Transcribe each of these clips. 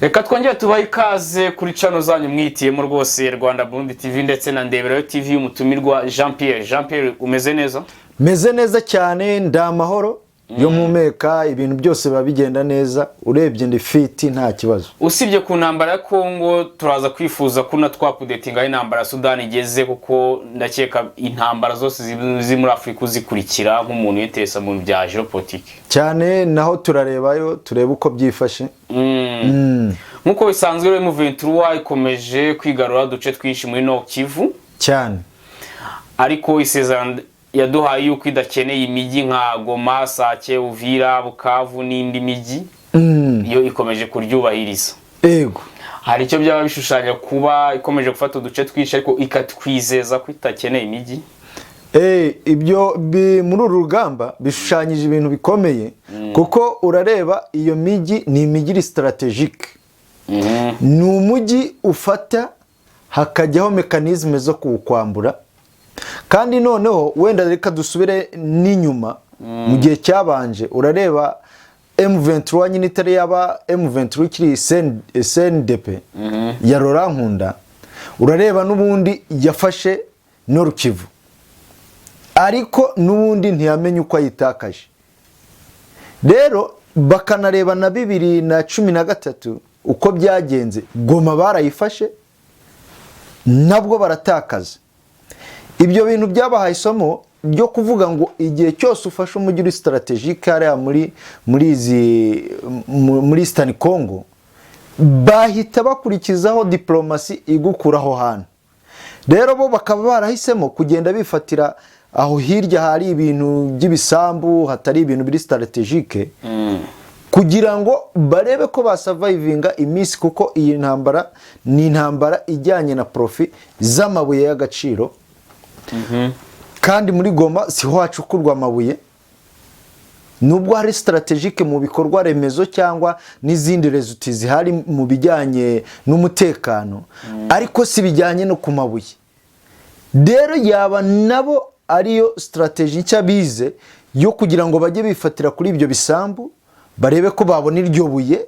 Reka twongere tubahe ikaze kuri channel zanyu mwihitiyemo rwose, Rwanda Burundi TV ndetse na Ndeberayo TV y'umutumirwa Jean Pierre. Jean Pierre, umeze neza? Meze neza cyane, ndi amahoro. Iyo mpumeka ibintu byose biba bigenda neza. Urebye ndi fit, nta kibazo. Usibye ku ntambara ya Kongo, turaza kwifuza ko na twakudetinga aho intambara ya Sudani igeze, kuko ndakeka intambara zose ziri muri Afurika uzikurikira nk'umuntu witesa mu bya géopolitique. Cyane, naho turarebayo, turebe uko byifashe. Nk'uko bisanzwe rero, M23 ikomeje kwigarura uduce twinshi muri Nord Kivu. Cyane. Ariko isezerano yaduhaye yuko idakeneye imijyi nka Goma, Sake, Uvira, Bukavu n'indi mijyi, iyo ikomeje kuryubahiriza. Hari icyo byaba bishushanya kuba ikomeje gufata uduce twinshi ariko ikatwizeza ko itakeneye imijyi? Ibyo muri uru rugamba bishushanyije ibintu bikomeye, kuko urareba iyo mijyi ni imijyi iri stratégique. Ni umujyi ufata hakajyaho mécanismes zo kuwukwambura. Kandi noneho wenda reka dusubire n'inyuma mu gihe cyabanje. Urareba M23 nyine itari yaba M23, ikiri CNDP ya Laurent Nkunda, urareba n'ubundi yafashe Nord Kivu, ariko n'ubundi ntiyamenye uko ayitakaje. Rero bakanareba na 2013 uko byagenze. Goma barayifashe, nabwo baratakaza. Ibyo bintu byabahaye isomo ryo kuvuga ngo igihe cyose ufashe umujyi uri stratégique hariya muri izi muri Eastern Congo, bahita bakurikizaho diplomasi igukura aho hantu. Rero bo bakaba barahisemo kugenda bifatira aho hirya hari ibintu by'ibisambu, hatari ibintu biri stratégique, kugira ngo barebe ko basurvivinga iminsi, kuko iyi ntambara ni intambara ijyanye na profit z'amabuye y'agaciro. Kandi muri Goma siho hacukurwa amabuye, nubwo hari stratégique mu bikorwa remezo cyangwa n'izindi résultats zihari mu bijyanye n'umutekano, ariko si bijyanye no ku mabuye. Rero yaba nabo ariyo stratégie nshya bize yo kugira ngo bajye bifatira kuri ibyo bisambu, barebe ko babona iryo buye,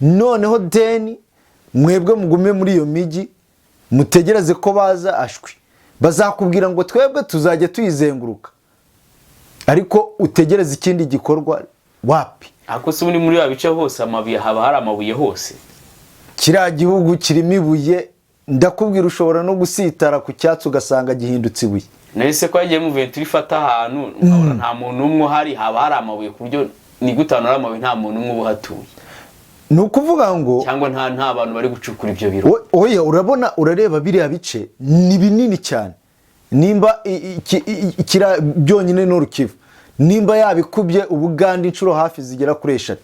noneho then mwebwe mugume muri iyo mijyi mutegereze ko baza. Ashwi, bazakubwira ngo twebwe tuzajya tuyizenguruka, ariko utegereze ikindi gikorwa, wapi. Ariko se ubundi muri bice hose amabuye, haba hari amabuye hose? Kiriya gihugu kirimo ibuye, ndakubwira. Ushobora no gusitara ku cyatsi ugasanga gihindutse ibuye. Nahise ko yagiye M23 ifata ahantu nkabona nta muntu umwe uhari. Haba hari amabuye ku buryo ni gute ahantu hari amabuye nta muntu umwe uba uhatuye? Ni ukuvuga ngo Cyangwa nta bantu bari gucukura ibyo biro? Oya, urabona, urareba biriya bice ni binini cyane. Nimba kiriya byonyine ni Kivu, nimba yabikubye Ubugande inshuro hafi zigera kuri 3,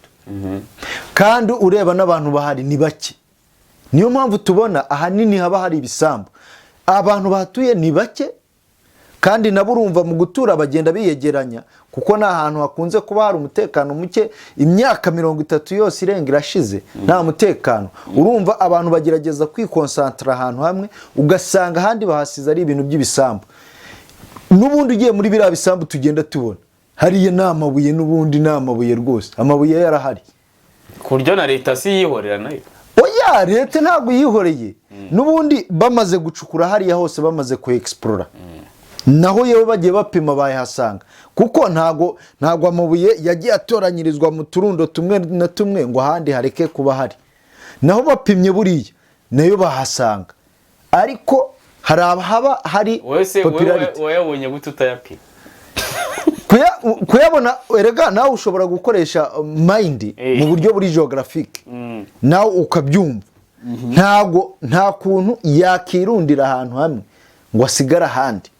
kandi ureba n'abantu bahari ni bake. Niyo mpamvu tubona ahanini haba hari ibisambu, abantu bahatuye ni bake. Kandi nabo urumva mu gutura bagenda biyegeranya, kuko ni ahantu hakunze kuba hari umutekano muke. Imyaka 30 yose irenga irashize nta mutekano. Urumva abantu bagerageza kwikonsantara ahantu hamwe, ugasanga ahandi bahasize ari ibintu by'ibisambu. N'ubundi ugiye muri biriya bisambu tugenda tubona hariya ni amabuye, n'ubundi ni amabuye rwose, amabuye yarahari. Ku buryo na leta si yihorera nayo? Oya, leta ntabwo yihoreye. N'ubundi bamaze gucukura hariya hose, bamaze kuexplora, naho yewe bagiye bapima bayahasanga, kuko ntago amabuye yagiye atoranyirizwa mu turundo tumwe na tumwe ngo ahandi hareke kuba hari. Naho bapimye buriya nayo bahasanga, ariko hari abahaba hari Wowe se wowe popularity. Wayabonye gute utayapima? Kuyabona erega nawe ushobora gukoresha mind mu buryo buri géographique, nawe ukabyumva. Ntabwo nta kuntu yakirundira ahantu hamwe ngo asigare ahandi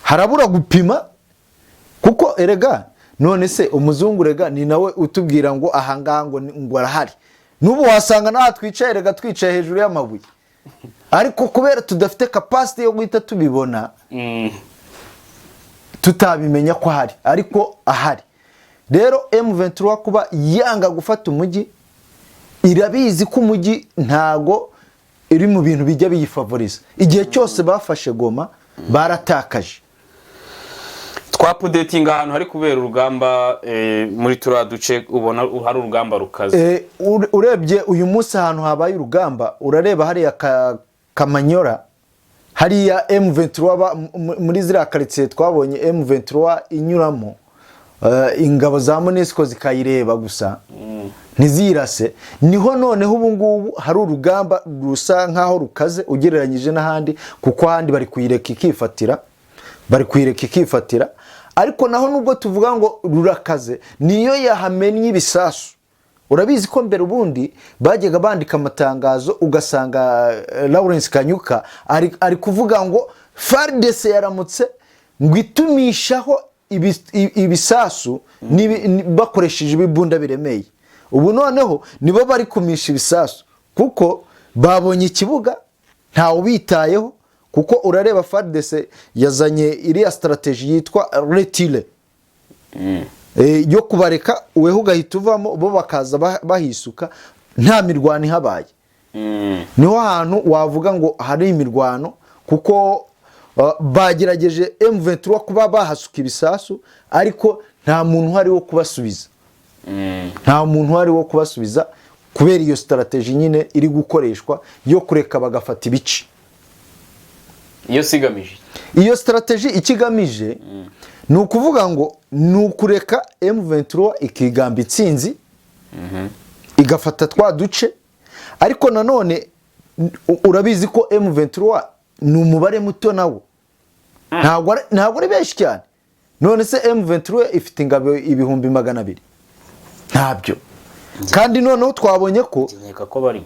harabura gupima, kuko erega none se umuzungu rega ni nawe utubwira ngo ahangaha ngo arahari. N'ubu wasanga n'aha twicaye rega twicaye hejuru y'amabuye, ariko kubera tudafite capacité yo guhita tubibona, tutabimenya ko ahari, ariko ahari. Rero M23 kuba yanga gufata umujyi, irabizi ko umujyi ntago iri mu bintu bijya biyifavoriza. Igihe cyose bafashe Goma baratakaje. Twaupdatinga ahantu hari kubera urugamba muri turiya duce ubona hari urugamba rukaze. Urebye uyu munsi ahantu habaye urugamba, urareba hariya Kamanyora, hariya M23 muri ziriya karitsiye twabonye M23 inyuramo, ingabo za MONUSCO zikayireba gusa ntizirase. Niho noneho ubu ngubu hari urugamba rusa nkaho rukaze ugereranyije n'ahandi, kuko ahandi bari kuyireka ikifatira, bari kuyireka ikifatira. Ariko naho nubwo tuvuga ngo rurakaze, niyo yahamennye ibisasu. Urabizi ko mbere ubundi bajyaga bandika amatangazo, ugasanga Lawrence Kanyuka ari kuvuga ngo FARDC yaramutse ngo itumishaho ibisasu bakoresheje ibibunda biremeye. Ubu noneho nibo bari kumisha ibisasu kuko babonye ikibuga, ntawe ubitayeho, kuko urareba FARDC yazanye iriya strategy yitwa retire, yo kubareka weho ugahita uvamo, bo bakaza bahisuka nta mirwano ihabaye. Niho hantu wavuga ngo hari imirwano, kuko bagerageje M23 kuba bahasuka ibisasu, ariko nta muntu uhari wo kubasubiza, nta muntu uhari wo kubasubiza kubera iyo strategy nyine iri gukoreshwa yo kureka bagafata ibice. Iyo si igamije iki? Iyo strategy icyo igamije ni ukuvuga ngo ni ukureka M23 ikigamba itsinzi, igafata twa duce. Ariko nanone urabizi ko M23 ni umubare muto nawo, ntabwo ari benshi cyane. None se M23 ifite ingabo 200,000? Ntabyo. Kandi noneho twabonye ko Nkeka ko barimo.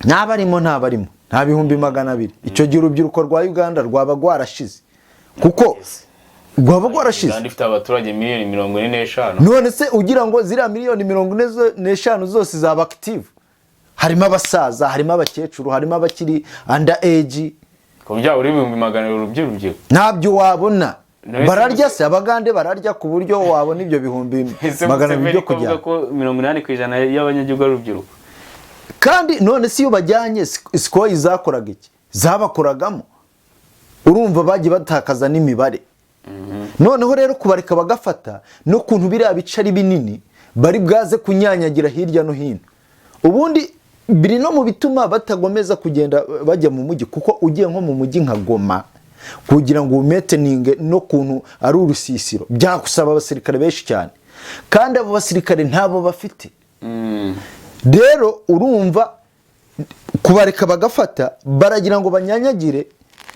Ntabarimo, ntabarimo, nta 200,000. Icyo gihe urubyiruko rwa Uganda rwaba rwarashize, kuko rwaba rwarashize. Uganda ifite abaturage miliyoni 45. None se ugira ngo ziriya miliyoni 40 zose zaba active? Harimo abasaza, harimo abakecuru, harimo abakiri under age. Ku byaba uri 200,000 urubyiruko. Ntabyo wabona. None se Bararya se? Abagande bararya ku buryo wabona ibyo bihumbi Ese magana abiri Museveni byo ko avuga kujya ko 80% y'abanyagihugu ari urubyiruko? Kandi none se iyo bajyanye Sukhoi zakoraga iki? Zabakoragamo. Urumva bagiye batakaza n'imibare. Noneho rero kubareka bagafata, n'ukuntu biriya bice ari binini, bari bwaze kunyanyagira hirya no hino. Ubundi biri no mu bituma batagomeza kugenda bajya mu mujyi, kuko ugiye nko mu mujyi nka Goma, kugira ngo umaintaininge no kuntu ari urusisiro, byagusaba abasirikare benshi cyane, kandi abo basirikare ntabo bafite. Rero urumva kubareka bagafata, baragira ngo banyanyagire.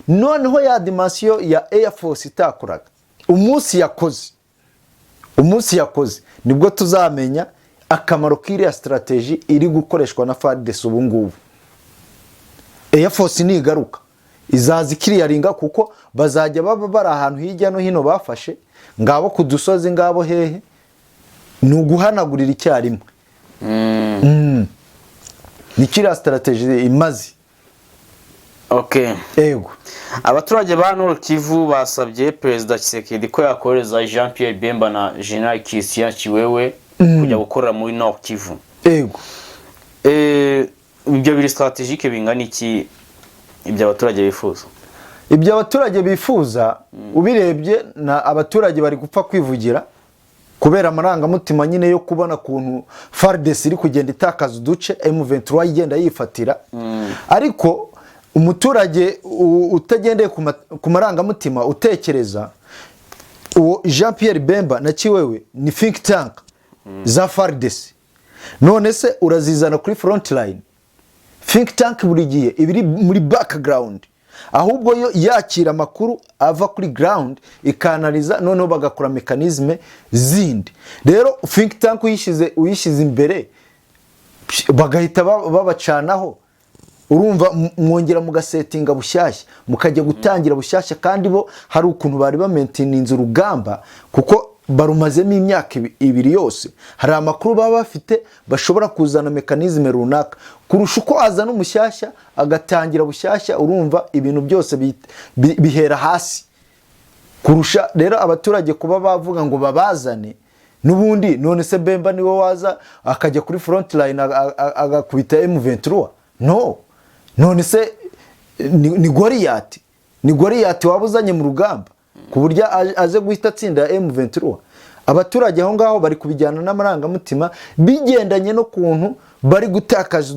Noneho ya dimension ya Air Force itakoraga, umunsi yakoze, umunsi yakoze nibwo tuzamenya akamaro k'iriya strategy iri gukoreshwa na FARDC ubu ngubu. Air Force nigaruka izaza iclearinga, kuko bazajya baba bari ahantu hirya no hino bafashe, ngabo ku dusozi, ngabo hehe, ni uguhanagurira icyarimwe. Ni kiriya strategy imaze. Okay. Ego. Abaturage ba Nord Kivu basabye Perezida Tshisekedi ko yakohereza Jean Pierre Bemba na General Christian Chiwewe kujya gukorera muri Nord Kivu. Ego. Ibyo biri stratégique bingana iki, ibyo abaturage bifuza? Ibyo abaturage bifuza, ubirebye na abaturage bari gupfa kwivugira kubera amarangamutima nyine yo kubona ukuntu FARDC iri kugenda itakaza uduce, M23 igenda yifatira. Ariko umuturage utagendeye ku marangamutima, utekereza, uwo Jean Pierre Bemba na Kiwewe ni think tank za FARDC. None se urazizana kuri front line? Think tank buri gihe iba iri muri background, ahubwo yo yakira amakuru ava kuri ground, ikanaliza, noneho bagakora mécanisme zindi. Rero think tank uyishyize imbere bagahita babacanaho. Urumva mwongera mugasettinga bushyashya, mukajya gutangira bushyashya. Kandi bo hari ukuntu bari bamaintaininze urugamba, kuko barumazemo imyaka 2 yose. Hari amakuru baba bafite, bashobora kuzana mécanisme runaka kurusha uko azana umushyashya agatangira bushyashya. Urumva ibintu byose bihera hasi kurusha. Rero abaturage kuba bavuga ngo babazane n'ubundi, none se Bemba niwe waza akajya kuri front line agakubita M23? No none se ni Goriyati? Ni Goriyati waba uzanye mu rugamba? ku buryo aze guhita atsinda M23. Abaturage aho ngaho bari kubijyana n'amarangamutima bigendanye n'ukuntu bari gutakaza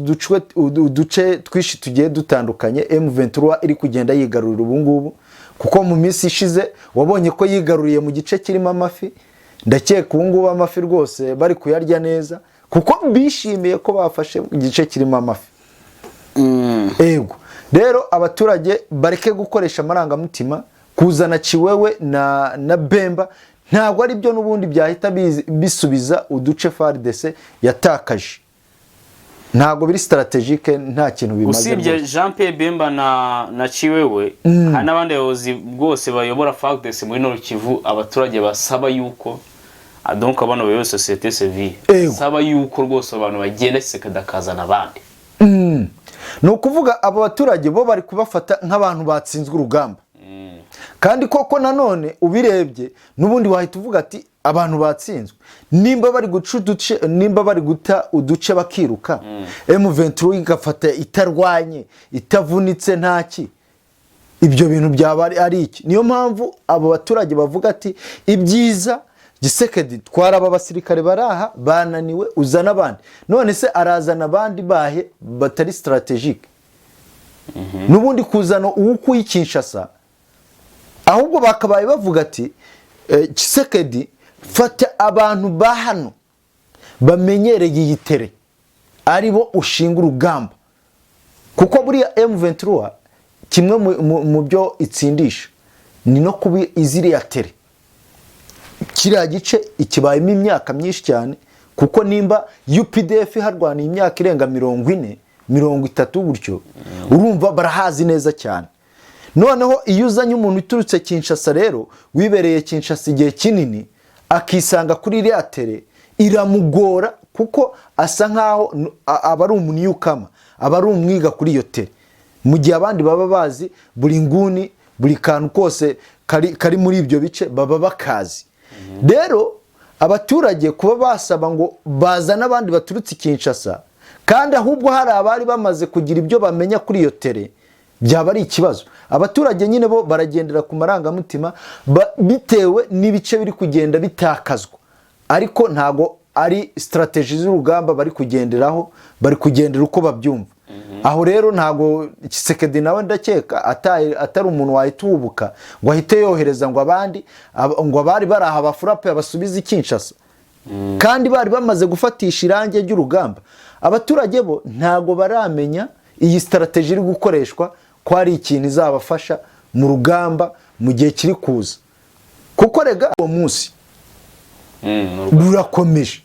uduce twinshi tugiye dutandukanye M23 iri kugenda yigarurira ubu ngubu, kuko mu minsi ishize wabonye ko yigaruriye mu gice kirimo amafi. Ndakeka ubu ngubu amafi rwose bari kuyarya neza, kuko bishimiye ko bafashe igice kirimo amafi. Ego rero abaturage bareke gukoresha amarangamutima, kuzana Chiwewe na Bemba ntabwo ari byo n'ubundi byahita bisubiza uduce FARDC yatakaje, ntabwo biri stratégique, nta kintu bimaze. Usibye Rwose. Jean Pierre Bemba na Chiwewe, hari n'abandi bayobozi bwose bayobora FARDC muri Nord Kivu. Abaturage basaba yuko donc abana bayoboye société civile basaba yuko rwose abantu bagenda, Tshisekedi akazana abandi. Ni ukuvuga abo baturage bo bari kubafata nk'abantu batsinzwe urugamba, kandi koko nanone ubirebye n'ubundi wahita uvuga ati abantu batsinzwe nimba bari guca uduce, nimba bari guta uduce bakiruka, M23 igafata itarwanye, itavunitse, ntaki, ibyo bintu byaba ari iki? Niyo mpamvu abo baturage bavuga ati ibyiza Tshisekedi, twara aba basirikare bari aha bananiwe, uzana abandi. None se arazana abandi bahe batari stratégique? N'ubundi kuzana uwukuye i Kinshasa, ahubwo bakabaye bavuga ati Tshisekedi, fata abantu ba hano bamenyereye iyi terrain, ari bo ushinga urugamba, kuko buriya M23 kimwe mu byo itsindisha ni no kuba iziriya terrain, kiriya gice ikibayemo imyaka myinshi cyane, kuko nimba UPDF iharwaniye imyaka irenga 40, 30 gutyo, urumva barahazi neza cyane. Noneho iyo uzanye umuntu uturutse Kinshasa rero, wibereye Kinshasa igihe kinini, akisanga kuri iriya terrain, iramugora, kuko asa nkaho aba ari umunewcomer, aba ari umwiga kuri iyo terrain, mu gihe abandi baba bazi buri nguni, buri kantu kose kari muri ibyo bice baba bakazi. Rero abaturage kuba basaba ngo bazane abandi baturutse i Kinshasa, kandi ahubwo hari abari bamaze kugira ibyo bamenya kuri iyo terrain, byaba ari ikibazo. Abaturage nyine bo baragendera ku marangamutima bitewe n'ibice biri kugenda bitakazwa, ariko ntago ari stratégie z'urugamba bari kugenderaho, bari kugendera uko babyumva. Aho rero ntago Tshisekedi nawe ndakeka atari umuntu wahita uhubuka ngo ahite yohereza ngo abandi ngo abari bari aha bafurape abasubize i Kinshasa, kandi bari bamaze gufatisha irangi ry'urugamba. Abaturage bo ntago baramenya iyi stratégie iri gukoreshwa ko hari ikintu izabafasha mu rugamba mu gihe kiri kuza, kuko rega uwo munsi rurakomeje,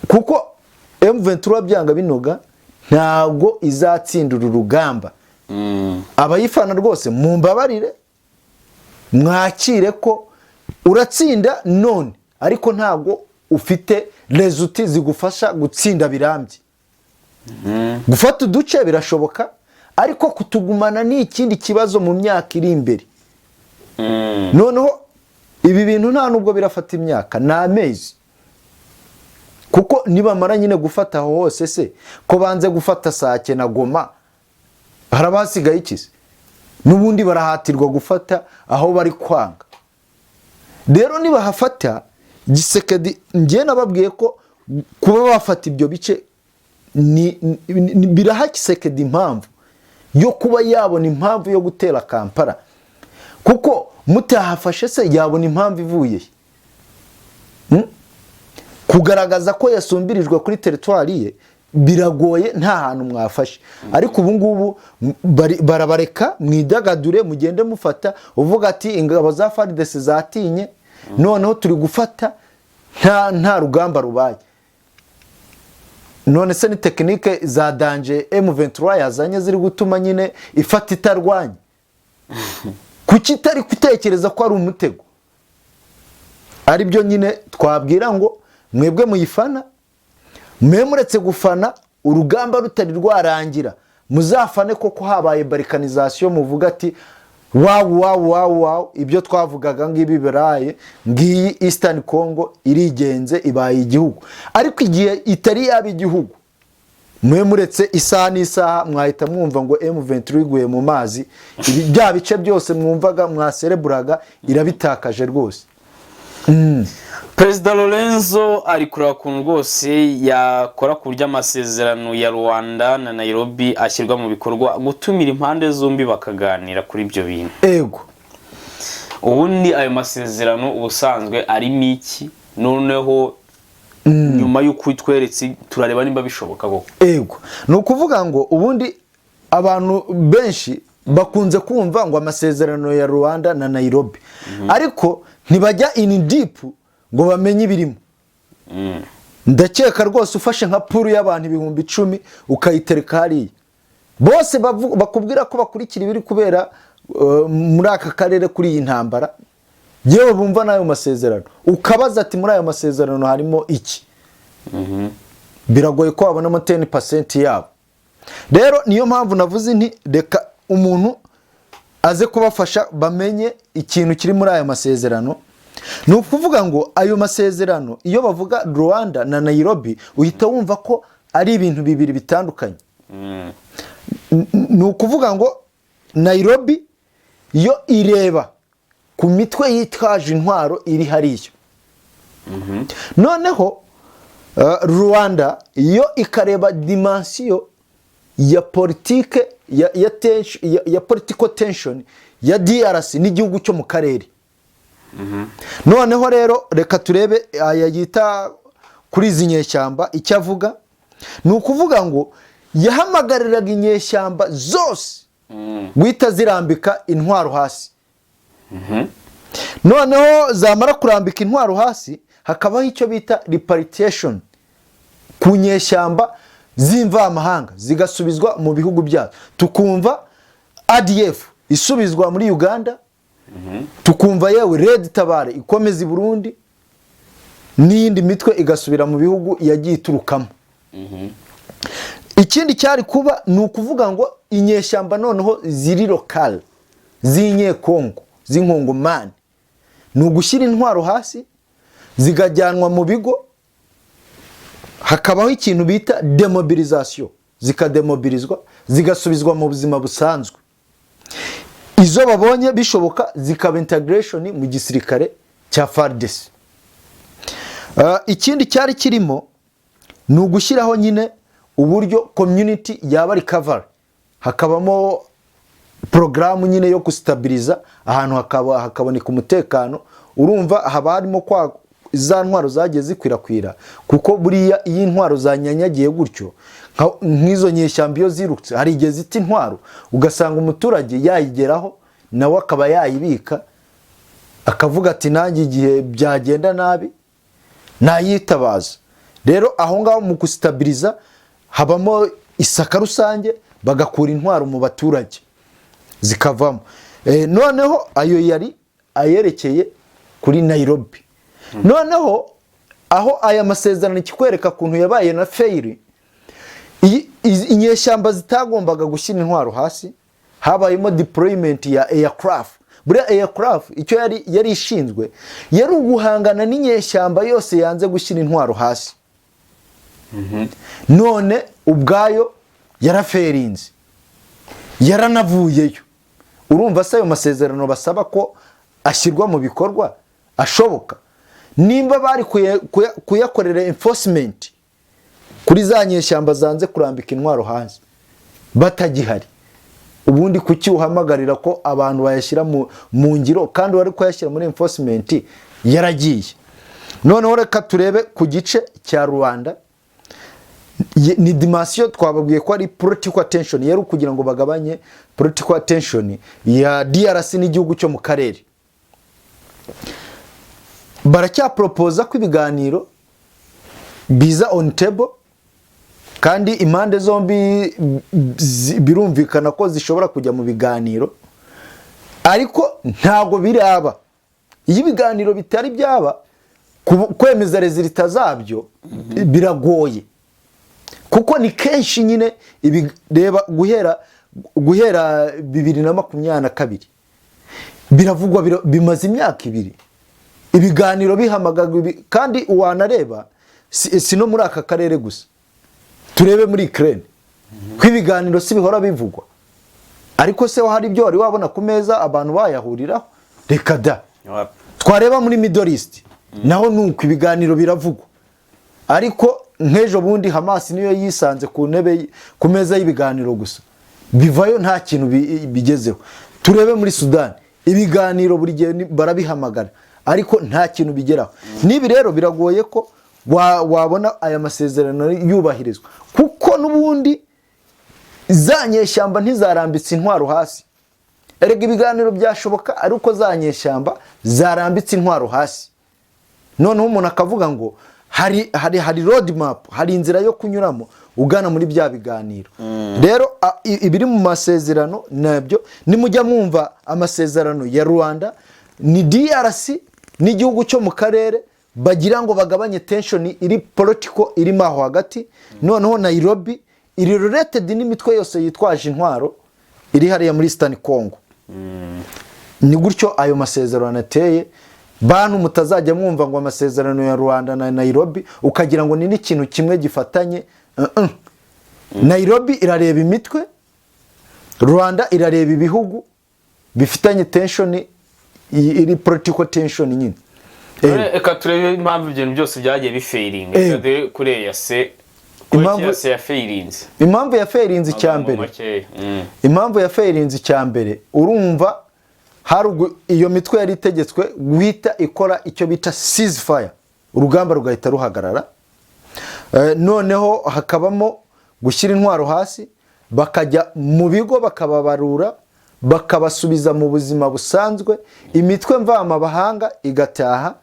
kuko M23 byanga binoga ntago izatsinda uru rugamba. Abayifana rwose mumbabarire, mwakire ko uratsinda none, ariko ntabwo ufite résultats zigufasha gutsinda birambye. Gufata uduce birashoboka, ariko kutugumana ni ikindi kibazo mu myaka iri imbere. Noneho ibi bintu nta nubwo birafata imyaka, ni amezi, kuko nibamara nyine gufata aho hose, se ko banze gufata Sake na Goma, haraba hasigaye iki se? N'ubundi barahatirwa gufata aho bari kwanga. Rero nibahafata, Tshisekedi, njye nababwiye ko kuba bafata ibyo bice biraha Tshisekedi impamvu yo kuba yabona impamvu yo gutera Kampala, kuko mutahafashe se yabona impamvu ivuye he? Kugaragaza ko yasumbirijwe kuri territoire ye biragoye nta hantu mwafashe. Ariko ubu ngubu barabareka mwidagadure, mugende mufata, uvuga ati ingabo za FARDC zatinye, noneho turi gufata nta rugamba rubaye. None se ni technique za danger M23 yazanye ziri gutuma nyine ifata itarwanya? Kuki itari gutekereza ko ari umutego? Aribyo nyine twabwira ngo mwebwe muyifana, mwe muretse gufana urugamba rutari rwarangira, muzafane koko habaye balkanisation, muvuga ati wow, wow, wow, wow, ibyo twavugaga ngibi biraye, ngiyi Eastern Congo irigenze, ibaye igihugu. Ariko igihe itari yaba igihugu, Mwe muretse isaha n'isaha mwahita mwumva ngo M23 iguye mu mazi. Ibi bya bice byose mwumvaga mwasereburaga irabitakaje rwose. Perezida Lorenzo ari kureba ukuntu rwose yakora ku buryo amasezerano ya Luanda na Nairobi ashyirwa mu bikorwa, gutumira impande zombi bakaganira kuri ibyo bintu. Ubundi ayo masezerano ubusanzwe arimo iki? Noneho nyuma y'uko utweretse, turareba nimba bishoboka koko. Ego, ni ukuvuga ngo ubundi abantu benshi bakunze kumva ngo amasezerano ya Luanda na Nairobi, ariko ntibajya in deep ngo bamenye ibirimo. Ndakeka rwose ufashe nka pool y'abantu 10,000 ukayitereka hariya, bose bakubwira ko bakurikira ibiri kubera muri aka karere kuri iyi ntambara, yewe bumva n'ayo masezerano, ukabaza ati: "Muri ayo masezerano harimo iki?" Biragoye ko wabonamo 10% yabo. Rero niyo mpamvu navuze nti reka umuntu aze kubafasha bamenye ikintu kiri muri aya masezerano. Ni ukuvuga ngo ayo masezerano, iyo bavuga Luanda na Nairobi, uhita wumva ko ari ibintu bibiri bitandukanye. Ni ukuvuga ngo Nairobi yo ireba ku mitwe yitwaje intwaro iri hariya, noneho Luanda yo ikareba dimension ya politike ya political tension ya DRC n'igihugu cyo mu karere. Noneho rero reka turebe aya yita kuri izi nyeshyamba. Icyo avuga ni ukuvuga ngo yahamagariraga inyeshyamba zose guhita zirambika intwaro hasi, noneho zamara kurambika intwaro hasi hakabaho icyo bita repatriation ku nyeshyamba z'imvamahanga, zigasubizwa mu bihugu byazo. Tukumva ADF isubizwa muri Uganda, tukumva yewe Red Tabara ikomeza i Burundi, n'iyindi mitwe igasubira mu bihugu yagiye iturukamo. Ikindi cyari kuba ni ukuvuga ngo inyeshyamba noneho ziri local z'inyekongo, z'inkongomani, ni ugushyira intwaro hasi zikajyanwa mu bigo, hakabaho ikintu bita démobilisation, zikademobilizwa zigasubizwa mu buzima busanzwe. Izo babonye bishoboka zikaba integration mu gisirikare cya FARDC. Ikindi cyari kirimo ni ugushyiraho nyine uburyo community yaba recovery, hakabamo porogaramu nyine yo gusitabiliza ahantu hakaboneka umutekano. Urumva haba harimo kwa za ntwaro zagiye zikwirakwira, kuko buriya iyo intwaro zanyanyagiye gutyo, nk'izo nyeshyamba iyo zirutse hari igihe zita intwaro, ugasanga umuturage yayigeraho nawe akaba yayibika, akavuga ati: "Nanjye igihe byagenda nabi nayitabaza." Rero aho ngaho mu gusitabiliza habamo isaka rusange, bagakura intwaro mu baturage zikavamo. Noneho ayo yari ayerekeye kuri Nairobi. Noneho aho aya masezerano, ikikwereka ukuntu yabaye na fail, inyeshyamba zitagombaga gushyira intwaro hasi, habayemo deployment ya aircraft. Buriya aircraft icyo yari ishinzwe yari uguhangana n'inyeshyamba yose yanze gushyira intwaro hasi. None ubwayo yaraferinze, yaranavuyeyo. Urumva se ayo masezerano basaba ko ashyirwa mu bikorwa ashoboka nimba bari kuyakorera enforcement kuri za nyeshyamba zanze kurambika intwaro hasi batagihari? Ubundi kuki uhamagarira ko abantu bayashyira mu ngiro kandi wari kuyashyira muri enforcement yaragiye? Noneho reka turebe ku gice cya Luanda. Ni dimension twababwiye ko ari political tension, yari ukugira ngo bagabanye political tension ya DRC n'igihugu cyo mu karere. Baracyaporopoza ko ibiganiro biza on table, kandi impande zombi birumvikana ko zishobora kujya mu biganiro, ariko ntabwo biraba. Iyo ibiganiro bitari byaba, kwemeza résultat zabyo biragoye, kuko ni kenshi nyine reba guhera 2022 biravugwa, bimaze imyaka 2 ibiganiro bihamagarwa, kandi wanareba si no muri aka karere gusa. Turebe muri Ukraine ko ibiganiro si bihora bivugwa, ariko se hari ibyo wari wabona ku meza abantu bayahuriraho? Reka da. Twareba muri Middle East, naho nuko ibiganiro biravugwa, ariko nk'ejo bundi Hamas niyo yisanze ku ntebe, ku meza y'ibiganiro gusa, bivayo nta kintu bigezeho. Turebe muri Sudani, ibiganiro buri gihe barabihamagara, ariko nta kintu bigeraho. N'ibi rero biragoye ko wabona aya masezerano yubahirizwa, kuko n'ubundi za nyeshyamba ntizarambitse intwaro hasi. Erega ibiganiro byashoboka ari uko za nyeshyamba zarambitse intwaro hasi, noneho umuntu akavuga ngo hari road map, hari inzira yo kunyuramo ugana muri bya biganiro. Rero ibiri mu masezerano nabyo, nimujya mwumva amasezerano ya Luanda, ni DRC n'igihugu cyo mu karere bagira ngo bagabanye tension iri political irimo aho hagati. Noneho Nairobi iri related n'imitwe yose yitwaje intwaro iri hariya muri Eastern Congo. Ni gutyo ayo masezerano ateye. Bantu mutazajya mwumva ngo amasezerano ya Luanda na Nairobi, ukagira ngo ni n'ikintu kimwe gifatanye. Uh-uh. Nairobi irareba imitwe, Luanda irareba ibihugu bifitanye tension iri political tension nyine. None reka turebe impamvu ibintu byose byagiye bifailinga. Reka dore kuri EAC, kuri EAC yafailinze. Impamvu ya failinze icya Amagambo mbere, makeya. Impamvu ya failinze icya mbere, urumva hari iyo mitwe yari itegetswe guhita ikora icyo bita ceasefire, urugamba rugahita ruhagarara. Noneho hakabamo gushyira intwaro hasi, bakajya mu bigo, bakababarura, bakabasubiza mu buzima busanzwe, imitwe mvamahanga igataha,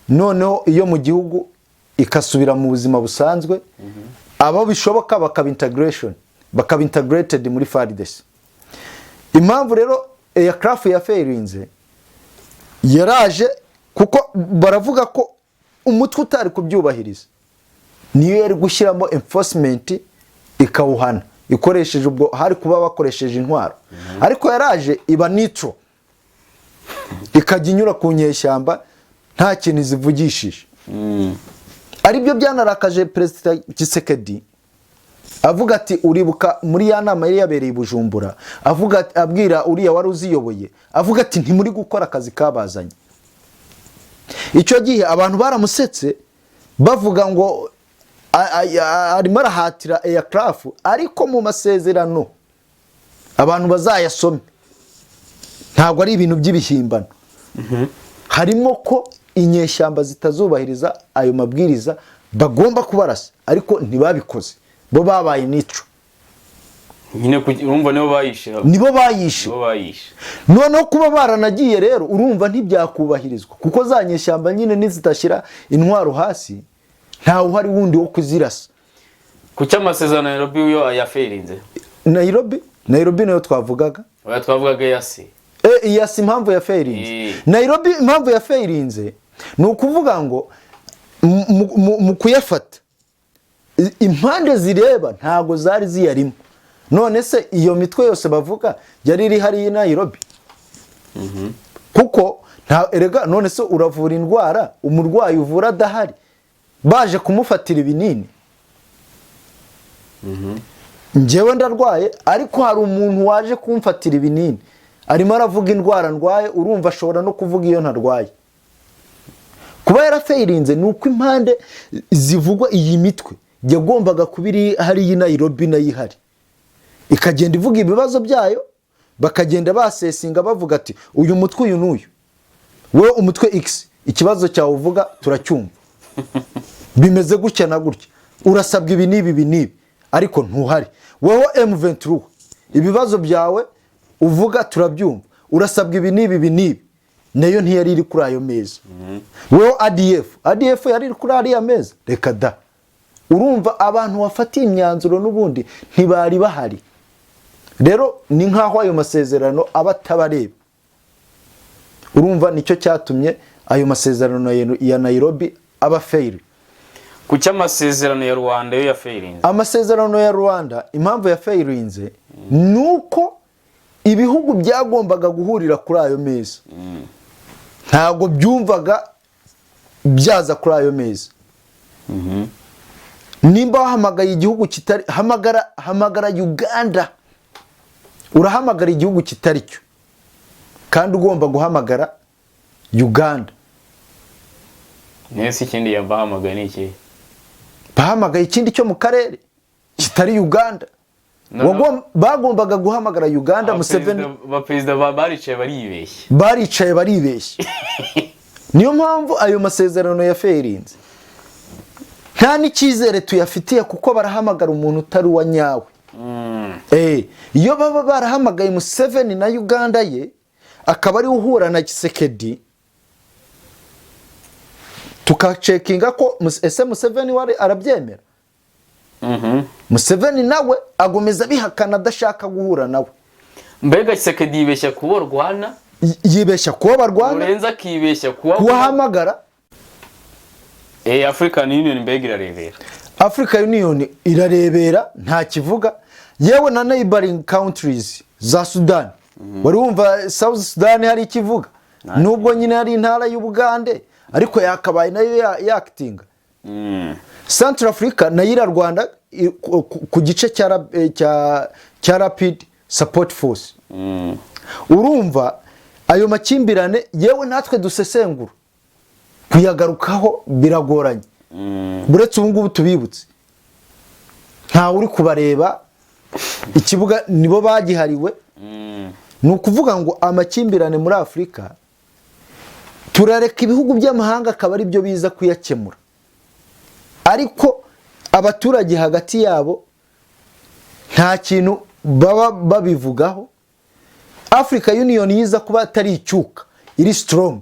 noneho iyo mu gihugu ikasubira mu buzima busanzwe, abo bishoboka bakaba integration, bakaba integrated muri FARDC. Impamvu rero EACRF yafailinze, yaraje kuko baravuga ko umutwe utari kubyubahiriza niyo yari gushyiramo enforcement ikawuhana ikoresheje, ubwo hari kuba bakoresheje intwaro, ariko yaraje iba neutral, ikajya inyura ku nyeshyamba nta kintu zivugishije. Aribyo byanarakaje Perezida Tshisekedi, avuga ati, uribuka muri ya nama yari yabereye i Bujumbura, avuga, abwira uriya wari uziyoboye, avuga ati: "Ntimuri gukora akazi kabazanye." Icyo gihe abantu baramusetse, bavuga ngo arimo arahatira EACRF, ariko mu masezerano, abantu bazayasome, ntabwo ari ibintu by'ibihimbano, harimo ko inyeshyamba zitazubahiriza ayo mabwiriza bagomba kubarasa, ariko ntibabikoze, bo babaye neutral. Nyine urumva nibo bayishe. Nibo bayishe. Nibo bayishe. Noneho kuba baranagiye rero, urumva ntibyakubahirizwa, kuko za nyeshyamba nyine nizidashyira intwaro hasi, ntawe uhari wundi wo kuzirasa. Kuki amasezerano ya Nairobi yo yafailinze? Nairobi nayo twavugaga. Oya, twavugaga EAC. EAC impamvu ya failinze. Nairobi impamvu ya failinze ni ukuvuga ngo mu kuyafata, impande zireba ntabwo zari ziyarimo. None se iyo mitwe yose bavuga yari iri hariya i Nairobi? Kuko nta, erega none se uravura indwara umurwayi uvura adahari, baje kumufatira ibinini? Njyewe ndarwaye, ariko hari umuntu waje kumfatira ibinini, arimo aravuga indwara ndwaye, urumva ashobora no kuvuga iyo ntarwaye. Kuba yarafailinze ni uko impande zivugwa, iyi mitwe yagombaga kuba iri hariya i Nairobi nayo ihari, ikagenda ivuga ibibazo byayo, bakagenda basessinga, bavuga ati: "Uyu mutwe uyu n'uyu, wowe umutwe X, ikibazo cyawe uvuga turacyumva, bimeze gutya na gutya, urasabwa ibi n'ibi, ibi n'ibi, ariko ntuhari. Wowe M23, ibibazo byawe uvuga turabyumva, urasabwa ibi n'ibi, ibi n'ibi." Nayo ntiyari iri kuri ayo meza. Wowe ADF, ADF yari iri kuri ariya meza? Reka da. Urumva abantu bafatiye imyanzuro n'ubundi ntibari bahari. Rero ni nk'aho ayo masezerano aba atabareba. Urumva nicyo cyatumye ayo masezerano ya Nairobi aba fail. Kuki amasezerano ya Luanda yo yafailinze? Amasezerano ya Luanda impamvu ya failinze ni uko ibihugu byagombaga guhurira kuri ayo meza ntabwo byumvaga byaza kuri ayo meza. Nimba wahamagaye igihugu kitari, hamagara Uganda. Urahamagara igihugu kitari cyo kandi ugomba guhamagara Uganda. Nese ikindi yabahamagaye ni iki? Bahamagaye ikindi cyo mu karere kitari Uganda. No, no. Bagombaga guhamagara Uganda, Museveni. Abaperezida baricaye baribeshya. Baricaye baribeshya. Niyo mpamvu ayo masezerano yafailinze, nta n'icyizere tuyafitiye, kuko barahamagara umuntu utari uwa nyawe. Iyo baba barahamagaye Museveni na Uganda ye, akaba ariwe uhura na Tshisekedi, tukacheckinga ko ese Museveni wari arabyemera? Museveni nawe agomeza abihakana, adashaka guhura nawe. Mbega Tshisekedi yibeshya kubo rwana. Yibeshya kuba barwana. Lorenzo akibeshya kuba kubahamagara. African Union mbega irarebera. Africa Union irarebera, nta kivuga. Yewe na neighboring countries za Sudan, wari wumva South Sudan hari ikivuga? Nubwo nyine hari intara y'Ubugande, ariko yakabaye nayo yakitinga. Central Africa nayo irarwanda ku gice cya Rapid Support Force. Urumva ayo makimbirane, yewe natwe dusesengura, kuyagarukaho biragoranye. Buretse ubu ngubu tubibutse, ntawe uri kubareba, ikibuga nibo bagihariwe. Ni ukuvuga ngo amakimbirane muri Afurika turareka ibihugu by'amahanga akaba ari byo biza kuyakemura, ariko abaturage hagati yabo nta kintu baba babivugaho. Africa Union yiza kuba atari icyuka, iri strong,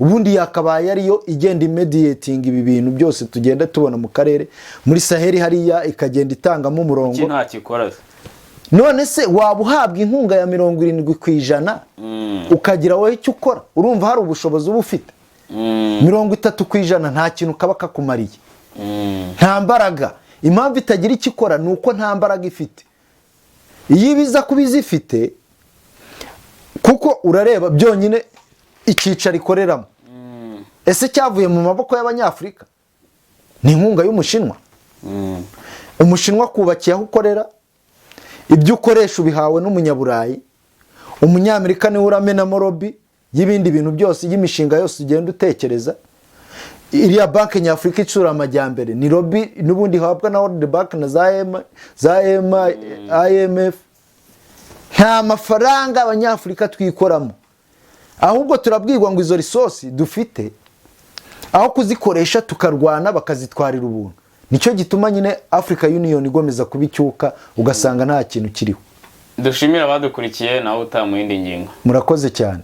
ubundi yakabaye ariyo igenda imediating ibi bintu byose tugenda tubona mu karere, muri Saheli hariya, ikagenda itangamo umurongo. Iki ntacyo ikora se? None se waba uhabwa inkunga ya 70%, ukagira wowe icyo ukora? Urumva hari ubushobozi uba ufite? 30% nta kintu kaba kakumariye, nta mbaraga. Impamvu itagira icyo ikora ni uko nta mbaraga ifite. Iyo ibiza kuba izifite, kuko urareba byonyine icyicaro ikoreramo, ese cyavuye mu maboko y'Abanyafurika? Ni inkunga y'Umushinwa. Umushinwa akubakiye aho ukorera, ibyo ukoresha ubihawe n'Umunyaburayi, Umunyamerika niwe uramenamo lobby y'ibindi bintu byose, y'imishinga yose ugenda utekereza. Iriya Banki Nyafurika Itsura Amajyambere ni lobby n'ubundi ihabwa na World Bank na za M, IMF. Nta mafaranga Abanyafurika twikoramo, ahubwo turabwirwa ngo izo resources dufite, aho kuzikoresha tukarwana, bakazitwarira ubuntu. Nicyo gituma nyine Africa Union igomeza kuba icyuka, ugasanga nta kintu kiriho. Dushimire abadukurikiye, nawe utaha mu yindi ngingo. Murakoze cyane.